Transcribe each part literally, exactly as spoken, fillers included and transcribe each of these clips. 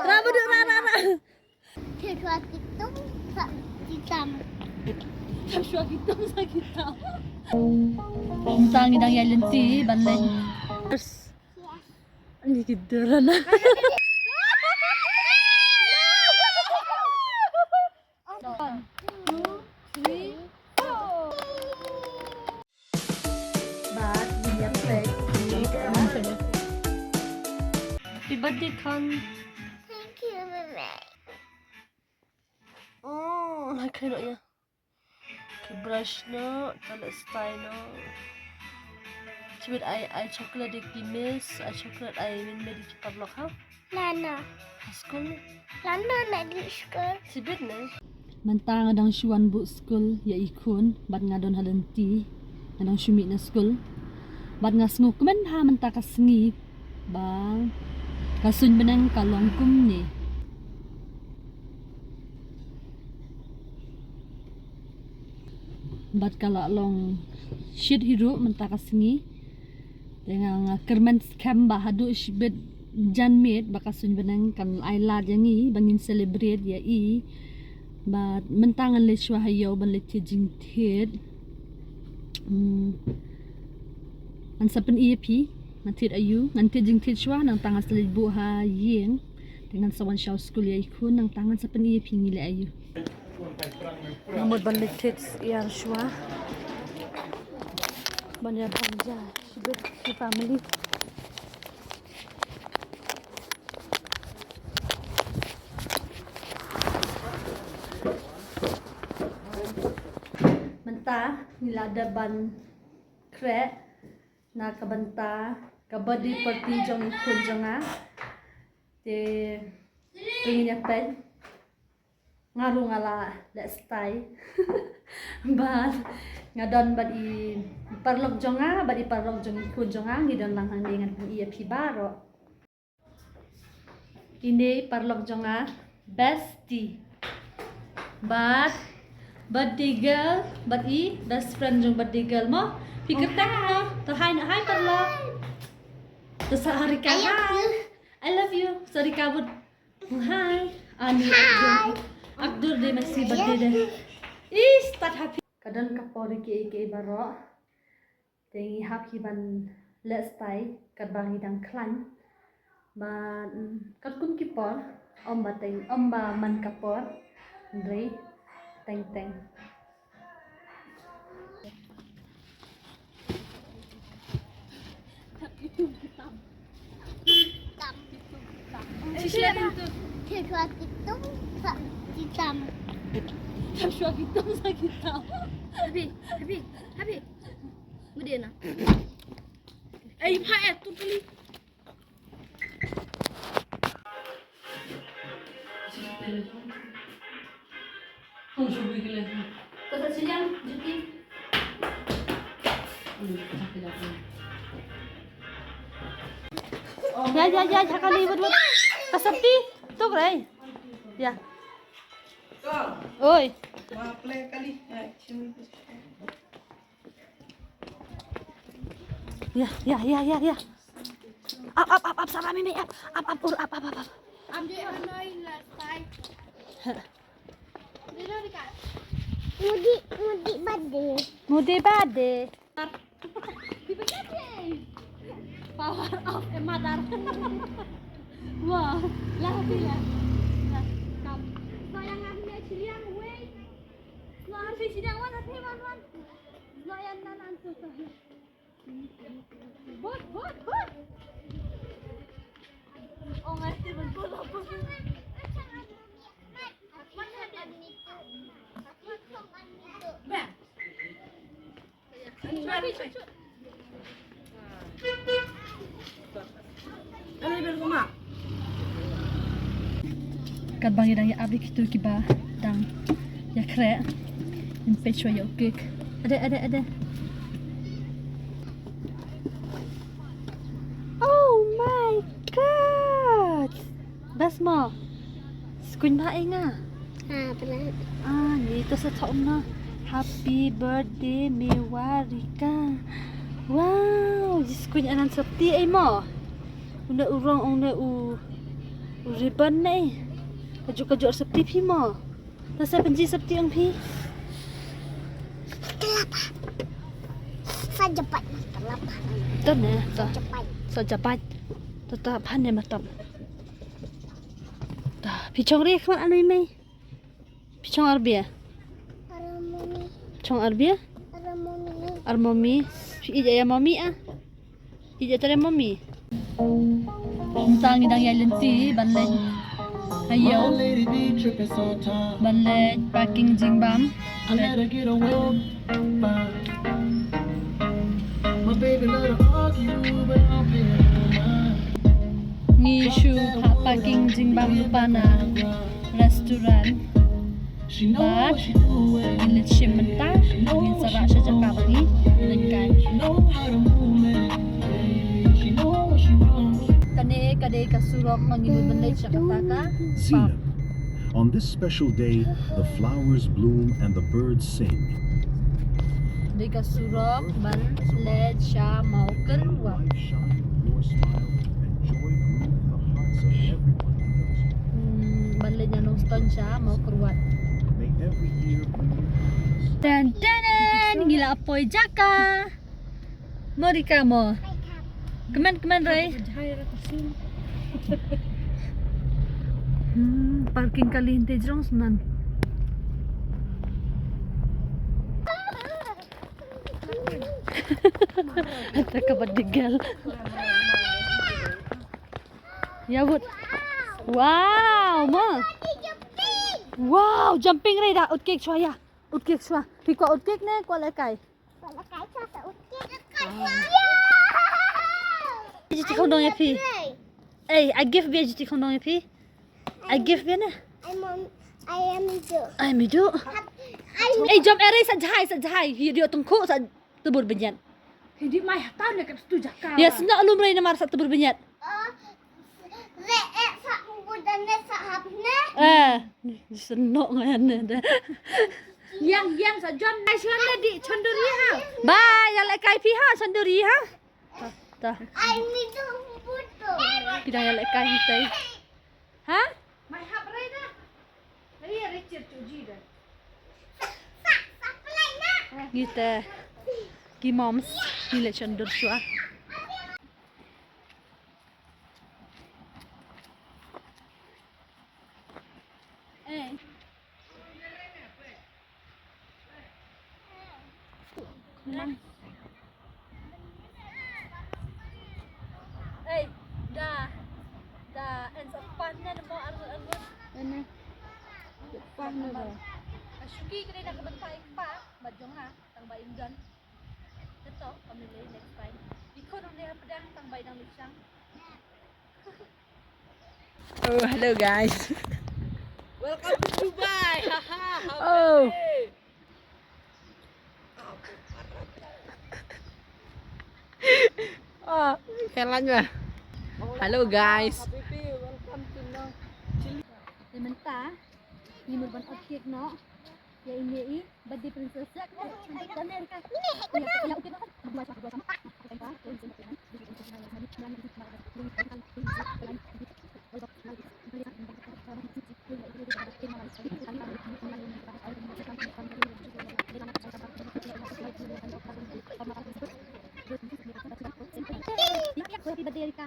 Ra ba duk ra ra ra. Te shwa ki tum sa ki tam. Te shwa ki tum sa ki tam. Mynta ngi dang ïaid lynti ban leit. Ngi ki dara na. One, two, three, four. Bad, ngi ïa play. Happy birthday, Khan. Thank you, Mama. Oh, hai khlem noh ïa. Ki brush noh, toilet style noh. Chibit ai, ai chocolate ïa ki miss, ai chocolate ai Minmay ïa ki paralok ha. Lano. Ha skul ne? Lano na di skul. Chibit ne? Mynta nga dang shu wan buh skul ïa i khun, bad nga don ha lynti, nga dang shu mih na skul. Bad nga sngewkmen ha mynta ka sngi ba ka suiñ bneng ka long kumne. Bad ka la long shit hi ruh mynta ka sngi. Te nga, nga kyrmen skhem ba haduh shibit janmiet ba ka suiñ bneng kan ai lad ïa ngi ba ngin celebrate ïa i. Bad mynta ngan leit shuwa ha ïew ban leit thied jingthied. Hmm. Ngan sa pyni ïa phi, ngan thied aïu, ngan thied jingthied shuwa, nangta ngan sa leit buh ha ïing. Te ngan sa wan sha skul ïa i khun, nangta ngan sa pyni ïa phi ngi leh aïu. Nga mut ban leit thied ïar shuwa. Ban ïa pynjah shibit ki family. Mynta ngi la dep ban khreh na ka bynta ka birthday party jong i khun jong nga. Te, te ngin ïa peit. Nga ruh nga la leh style. Bad nga don bad i paralok jong nga, bad i paralok jong i khun jong nga, ngi don lang hangne, ngan pyni ïa phi baroh. Ine i paralok jong nga, bestie. Bad birthday girl, bad i best friend jong birthday girl mo. Phi kyrteng mo. To hi, hi paralok. To Sarika, hi. I love you. Sarika bud. Hi. Ani Abdur. Abdur de masi birthday de. Is that happy. Ka don ka por kiei kiei baroh. Te ngi hap hi ban leh style katba ngi dang khlaiñ. Ba, mm, katkum ki por, ym ba teng, ym ba man ka por. Hynrei teng teng. Happy, happy, happy. Mudi na. Ei, pha, eh, tu kali. Ya, ya, ya, ya, kali, wut, wut. Ka sopti, tu, Grey. Ya. Oi. Ya, ya, ya, ya, ya. Up, up, up, up, Sarah, Mimi, up, up, up, up, up, up, up. I'm the annoying last time. Mudi, mudi bade. Mudi bade. Power of a mother. Wah, lah, lah. Lah, come. Sayang, aku nak ciliang, weh. Lah, aku ciliang, wan, aku wan, wan. Lah, yang nan, antu, tuh. Bot, bot, bot. Oh, ngerti betul apa. Bah. Katba ngi dang ïa ap ïa kito kiba dang ïa khreh. Ngin peit shuwa ïa u cake. Ade, ade, ade. Oh my God! Best mo. Skuin ba ïa nga. Ha, pala. Ah, ni to sa thok na. Happy birthday, Mewarika. Wow, ji skuin anan sopti ei mo. Une u rong, une u, u ribbon ne. Kajuh kajuh sopti phi mo. Ta sa pynji sopti ong phi. Sa japat. Ta ne, ta. Sa japat. Ta ta phan ne matam. Ta phi chong ri khmat anu mai. Phi chong arbia. Armoni. Chong arbia. Armoni. Armoni. Phi ija ya mami ah. Ija tare mami. Mynta ngi dang ïa lynti ban leit. Ayo. Ban leit parking jingbam. Ngi shu parking jingbam lypa na restaurant. Bad ngin leit shim mynta, ngin sa rah sha jaka ba ngi leit kai. Kane ka dei ka surok ba ngi mut ban leit sha kata ka park. On this special day, the flowers bloom and the birds sing. Dei ka surok ban leit sha Mawkyrwat. Ban leit na nongstong sha Mawkyrwat. Ten ten, ngi la poi jaka. Morika mo. Kmen kmen rai. Hmm, parking kali inte jrong snan. Ata ka bad digal. Ya bud. Wow, ma. Wow, jumping rai da. Utkik shwa ya. Utkik shwa. Phi kwah utkik ne kwah lehkai? Ji ti khong dong ya phi. Ei, I give bia ji ti khong dong ya phi. I give bia ne. I'm on, I am do. I am do. Ei, jump, eh, sa jahai, sa jahai. Hi dio tengku sa tebur benyat. Hi di mai hatan ne kat stu jaka. Ya sna alum rai namar sa tebur benyat. Re eh sa budan ne sa hap ne. Eh, senok ngan ne da. Yang yang sa John. Ai shuan ne di chanduri ha. Bye, ya lehkai phi ha chanduri ha. Ta. Ai mi tu buto. Kita ya lehkai hitai. Ha? Mai hap rai da. Rai ya rai cir cuji da. Ngi te ki moms ngi leit shan dur shwa. Eh. Ei, da, da, en sa pan ne mo arngut arngut. Ene. Pan ne ba. Shuki kene na ka bynta i kpa, ba jong nga, tang ba im don. Teto, kami lei next time. Iko nong ne hapdang tang ba i dang lipsang. Oh, hello guys. Welcome to Dubai. Haha. Oh. Ah, jalan ba. Hello guys. Habibi, welcome to North Chili. Te mynta ngi mut ban ot cake noh. Ïa i, ïa i, birthday princess. Ïa, ïa, ïa, America. Ïa, ïa, okay. Happy birthday, Erika.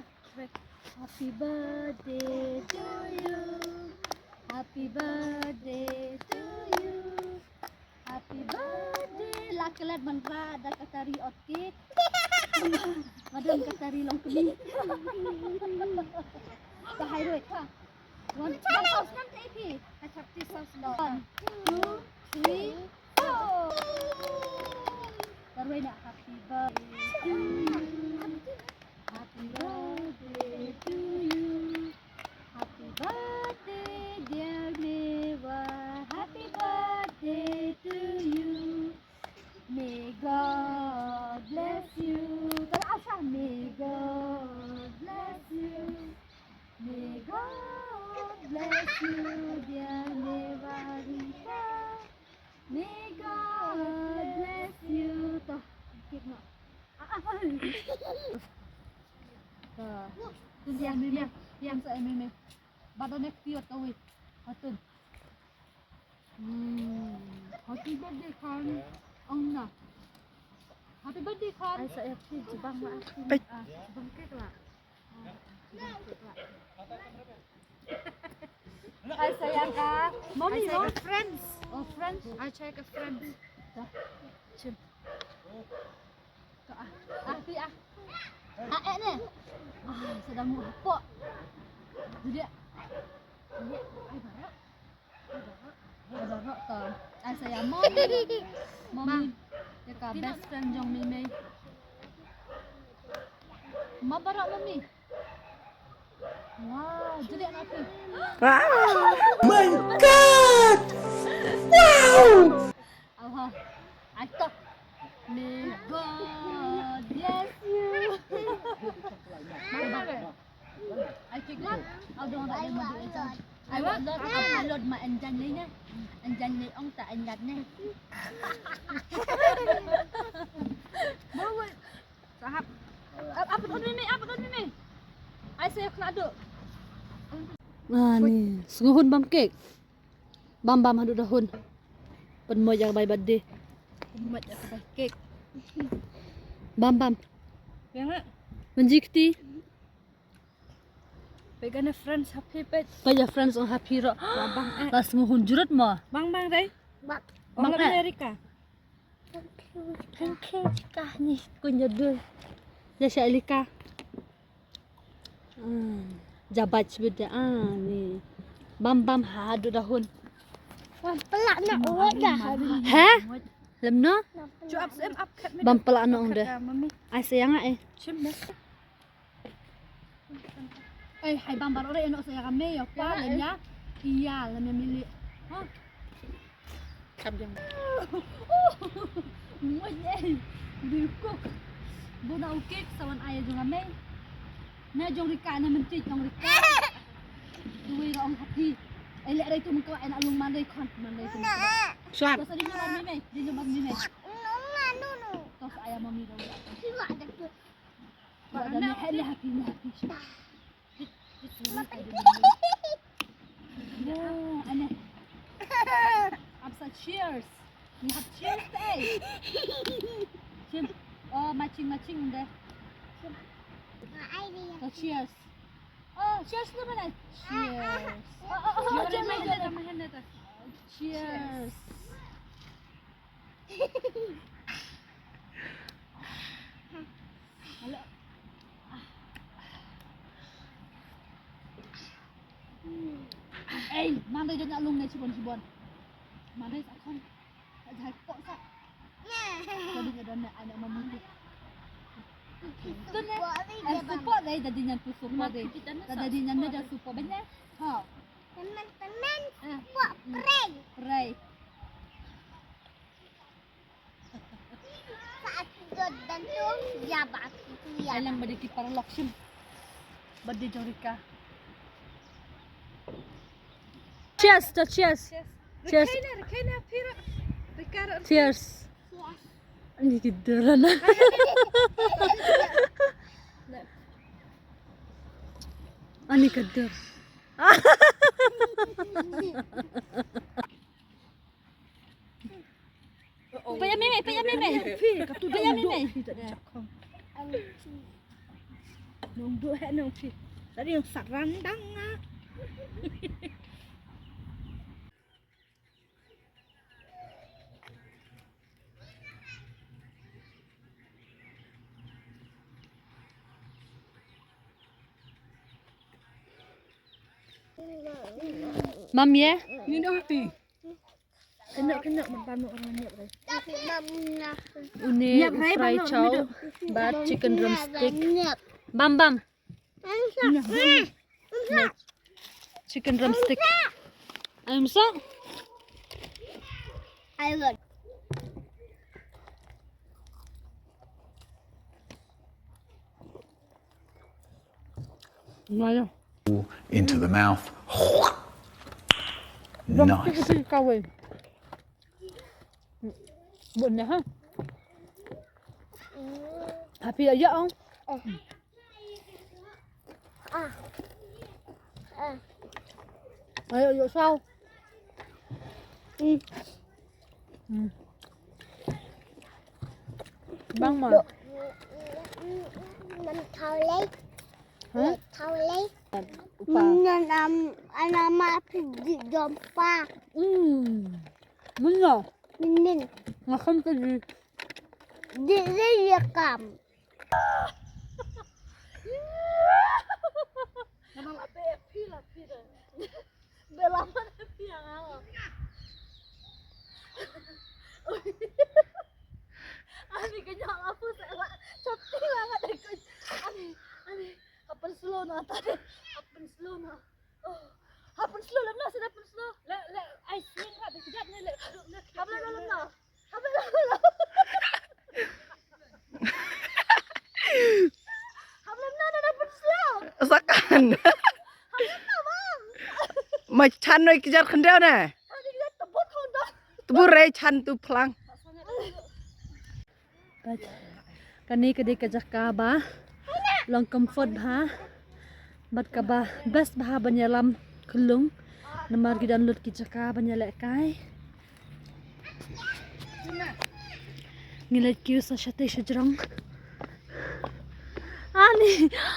Happy birthday to you. Happy birthday to you. Happy birthday. La klet ban rah da ka tari ot cake. Madan ka tari long kni. Ka hai roi ka. One, one house nan te phi. Ka chapti sauce lo. One, two, three, four. Ka roi na happy birthday to you. Happy birthday to you. Happy birthday, dear Mewar. Happy birthday to you. May God bless you. Tara Asha, may God bless you. May God bless you, dear Mewarika. May God bless you. Toh, cake noh. Ah, ah, ah. Toh. Ïa, ïa, ïa, sa ïa mei mei. Bad da ne kti ot kawei. Hatun. Hmm. Happy birthday, Khan. Ong na. Happy birthday, Khan. Ai sa ïa phi jubang la. Peit. Ah, jubang kek la. Ah, jubang kek la. Ai sa ïa ka. Mommy, no? Friends. Oh, friends. Ai sa ïa ka friends. Dah. Chim. Ka ah. Ah, pi ah. Ah, eh, ne. Ah, sedang mu hapok. Jadi, jadi, ai barak. Ai barak. Ai barak ka. Ai sa ïa mommy. Mommy. Ïa ka best friend jong mei mei. Ma barak mommy. Wow, jadi anak aku. Wow. My God! Wow! Aha. Ato. May God bless you. Ai kik lah. Au dong da mo di jan. Ai wa lot, ai lot ma anjan ni ne. Anjan ni ong ta anjan ni. Bawa. Sahap. Ap, ap, dun mimi, ap, dun mimi. Ai saya kena duk. Ah, ni. Sngewhun bam kek. Bam bam haduh dahun. Pynmoi ïa ka bai birthday. Pynmoi ïa ka bai kek. Bam bam. Yang nak? Menjikti. Pegana friends happy pet. Paya friends ong happy ro. Bang, eh. Pas nguhun jurut mo. Bang, bang, dai. Bang. Ong bang, eh. Amerika. Thank you, kah ni kunya dul. Ya sha Elika. Hmm. Jabat sebeda ah ni. Bam bam haduh dahun. Bam pelak nak uwet dah. Heh? Lem no? Bam pelak no ong deh. Ai sayang ah eh. Ai hai bam baroh re eno saya kami ya pa lem ya. Iya lem ya milik. Ha. Kam jam. Muat eh. Di kuk. Bona ukik sawan ai jong kami. Na jong Rika na mentit jong Rika. Duwe rong hati. Ai lek rai tu mengko ai nak lung mandai kon mandai tu. Suap. Kau sadi nyaman mimi, di nyaman mimi. Kau sa ayam mami dong. Sila ada tu. Ada ni hati ni hati. Wow, aneh. Absa cheers. Ni hap cheers eh. Chim. Oh, matching matching deh. So cheers. Oh, cheers na mana? Cheers. Oh, oh, oh, oh, cheers. Cheers. Ei, mandai janya lung ne chibon chibon. Mandai sa khon. Jai pok sa. Ko ding don ne anak mama tu. Tu ne. Ai support dai, dadi nyan tu support dai. Dadi nyan ne ja support banya. Ha. Teman-teman, support pray. Pray. Saat tidur dan tu, ya, bak itu, ya. Alang badi ki paralok shim. Badi jong Rika. Cheers, to cheers. Cheers. Cheers. Rikaina, Rikaina, pira. Rika, Rika. Cheers. Ani ki dur na. Ani ka dur. Paya mimi, paya mimi. Phi, ka tu paya mimi. Nong duk he nong phi. Tadi nong saran dang ah. Mam ye? Ni dong ti. Kena kena mentanu orang nyap rai. Une fry chow bad chicken drumstick. Bam bam. Chicken drumstick. Ayam sa? I love. Into the mouth. Nice. Bun ha. Happy aja ong. Ah. Ah. Ayo, yuk, saw. Hmm. Hmm. Bang ma. Nam thau lei. Hah? Thau lei. Upa. Nan am, anama pidi jompa. Hmm. Mun no. Nin. Ngakam tadi. Di, di, ya kam. Bela mana pia ngalo. Ani kenyang apa saya lah. Chati lah ngat aku. Ani, ani. Happen slow na tadi. Happen slow na. Oh. Happen slow lah na, sudah happen slow. Le, le, ai swing lah, kejap ni le. Happen slow na. Sakan. Ma chan noi kijar khendeu ne. Tebur rei chan tu plang. Kane ka dei ka jaka ba long comfort bha. Bad kaba best bha ban ïalam khyllung. Namar ki don lut ki jaka ban ïalehkai. Ngi leit kiew sa shatei shajrong. Ani,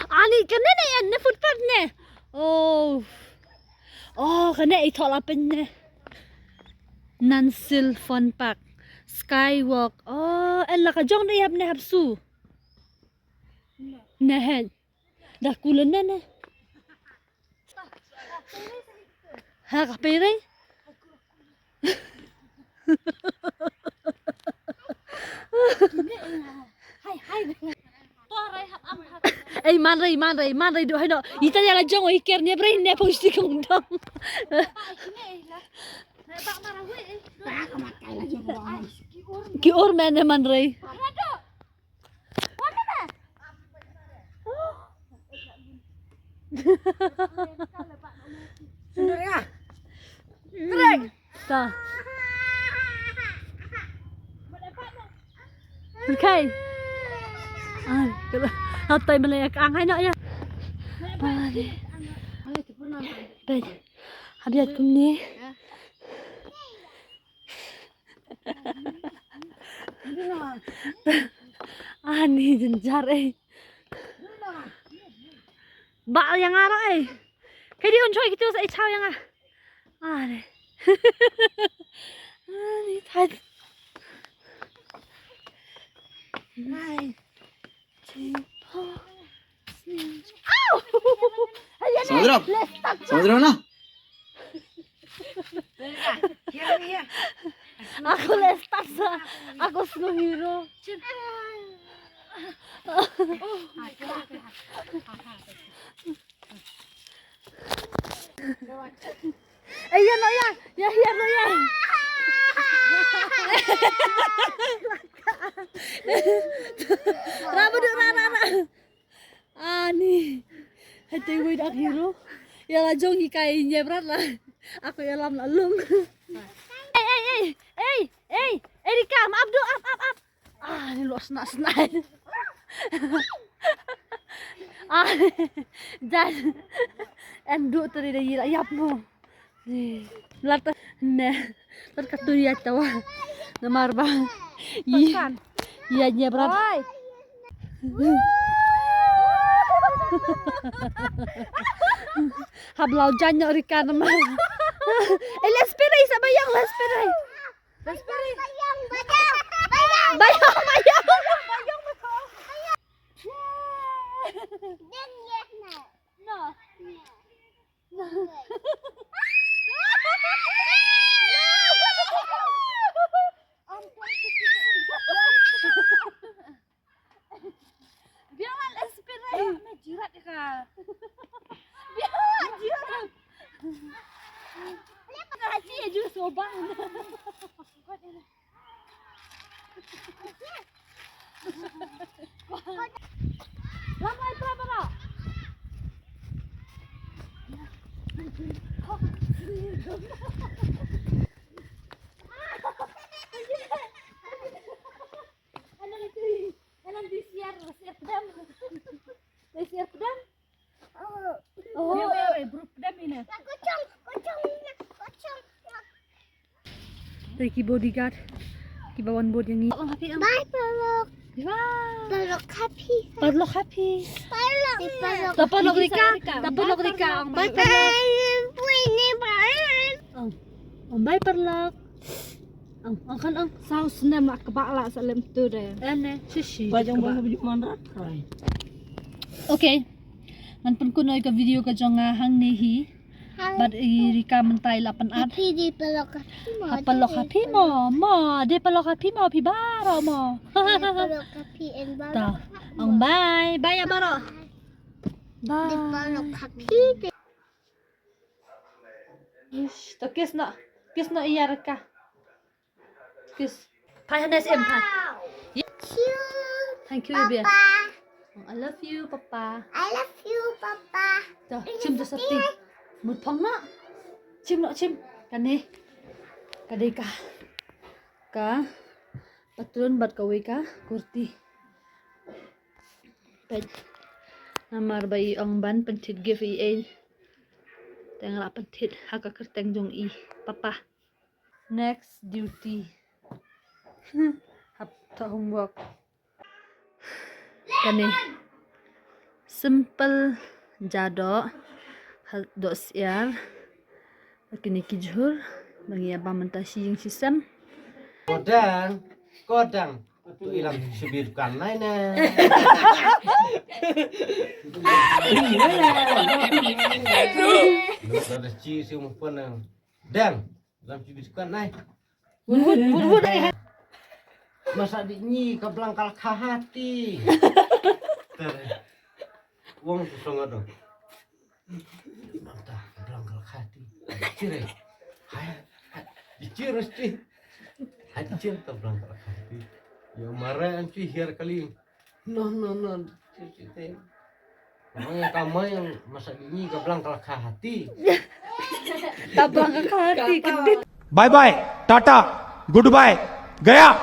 ani kane ne, ne footpath ne. Oh. Oh, kane i thola pen ne. Nansil Fun Park. Skywalk. Oh, en la ka jong ne hap ne hap su. Ne hen. Da kulen ne ne. Ha ka pere. Ei man rei, man rei, man rei du hai no. Ita ya la jong oi ker ne brei ne pung sti kong dong. Ki ur men ne man rei. Ta. Okay. Ai, hap tai malai ka ang hai no ya. Bai. Bai. Hab ya kumne. Ani jynjar eh. Ba ïa nga ruh eh. Ka dei un choi kitu sa i chaw ïa nga. Ani. Ani thait. Nine, three, four. समझ रहे हो? समझ रहे हो ना? Aku le start sa. Aku snu hero. Eh, ya no ya. Ya, ya no ya. Ra ba duk ra, ra, ra. Ani. Hei te wei dak hero. Ïa la jong hi kai ñe brat la. Aku ïa lam la lung. Ei, ei, ei. Ei, ei. Ei, Rika, ma ap du, ap, ap, ap. Ah, ni los na sna. Ah, jan. En du teri de ïa ïap mo. Lat ne. Lat ka tu ïa tawa. Namar ba. Ïa. Ïa nya brat. Oi. Hab lau jan nya Rika namar. Eh, let's play sa bayang, let's play. Let's play. Bayang, bayang, bayang. Bayang, bayang. Bayang, bayang. Ding, yes, no. No. Biar mal aspirate. Biar mal jirat ka. Biar mal jirat. Ka haji aja sobang. Te ki bodyguard kiba wan bud ïa ngi. Bye, Paralok. Bye. Paralok happy. Paralok happy. Paralok. Paralok. Ta Paralok Rika. Ta Paralok Rika. Bye, Paralok. Bye, Paralok. Ong, ong, bye, Paralok. Ong, ong, kan ong. Saw snem la kaba la sa lem tu de. Ene, shishi. Ba jong ba baju manra. Okay. Ngan pynkut noh ïa ka video ka jong nga hangne hi. Bad i Rika mynta i la pynat. Happy di Paralok happy mo. Ha Paralok happy mo. Mo, di Paralok happy mo, phi baroh mo. Di Paralok happy and baroh. Ta. Ong bye. Bye ïa baroh. Bye. Di Paralok happy. Ish, to kiss noh. Kiss noh ïa Rika. Kiss. Phai hanes em phai. Thank you. Thank you, baby. Papa. I love you, Papa. I love you, Papa. To, shim to sati. Mut phong noh. Shim noh, shim. Kane. Ka dei ka. Ka patlun bad kawei ka kurti. Peit. Namar ba i ong ban pynthit gift i ei. Te nga la pynthit ha ka kyrteng jong i Papa. Next duty. Hap thoh homework. Kane. Simple ja doh. Ha doh syiar. Kine ki jhur. Ba ngi ïa bam mynta shi ïing shi sem. Kodang, kodang. Tu ilam sibir kan nai na. Lu da chi si mu pon nang. Dang, ilam sibir kan nai. Wut, wut, wut, wut, ai. Masa di nyi ka blang kal kha hati. Ter. Wong tu songo dong. Mata blang kal kha hati. Cire. Hai. Cire sti. Hai cire ta blang kal kha hati. Ya mara an ci hiar kali. No, no, no. Cire cire. Maya kamai yang masa di nyi ka blang kal kha hati. Ta blang kal kha hati kedit. Bye bye, tata, goodbye, gaya.